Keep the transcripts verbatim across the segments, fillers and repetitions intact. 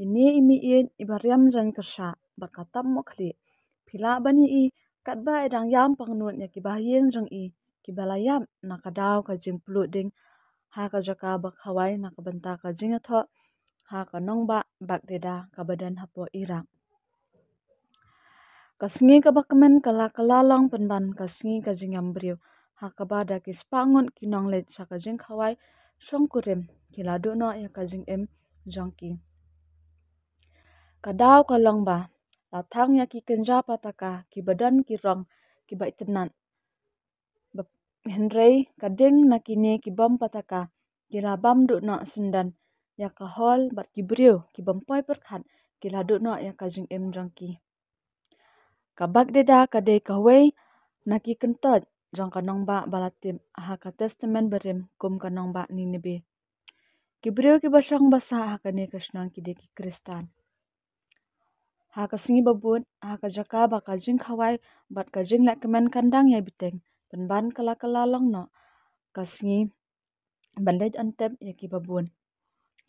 Ine i mei-ïeit iba riam jaiñ kyrshah bad ka tap mohkhlieh. Phi lah ban ïohi katba i dang ïam pangnud ïa ki bahaïing jong i kiba la ïap na ka daw ka jingpluh ding ha ka jaka ba khawai na ka bynta ka jingïathoh ha ka nongbah Baghdad kaba don hapoh Iraq. Ka sngi kaba kmen ka la kylla long pynban ka sngi ka jingïam briew, ha kaba da ki spah ngut ki nongleit sha ka jingkhawai shongkurim ki la duh noh ïa ka jingim jong ki. Ka daw ka long ba la thang ïa ki kynja pataka kiba don ki rong kiba itynnat. Hynrei ka ding na kine ki bom pataka ki la bam duh noh syndon ïa ka hall bad ki briew ki bym poi pyrkhat ki la duh noh ïa ka jingim jong ki. Ka Baghdad ka dei kawei na ki kyntoit jong ka nongbah ba la tip ha ka Testament Barim kum ka nongbah Nineveh. Ki briew kiba shong ba sah ha kane ka shnong ki dei ki Khristan. Ha ka sngi ba bud, ha ka jaka ba ka jingkhawai bad ka jingleh kmen kan dang ïai bteng, pynban ka la kylla long noh ka sngi ban leit antep ïa kiba bun.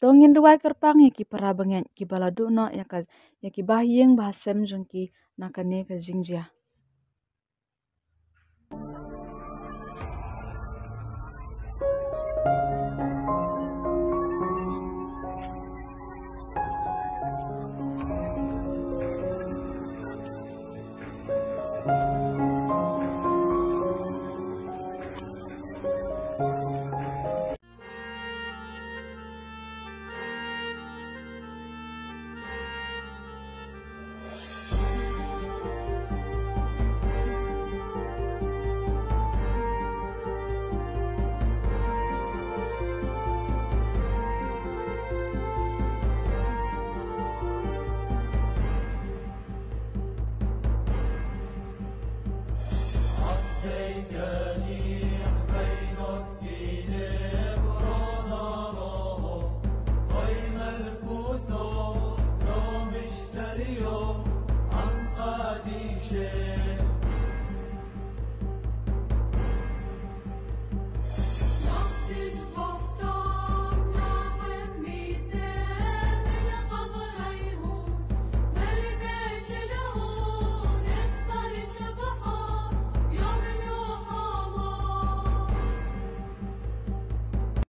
To ngin duwai kyrpang ïa ki para bangeit kiba la duh noh ïa ka, ïa ki bahaïing bahasem jong ki na kane ka jingjia.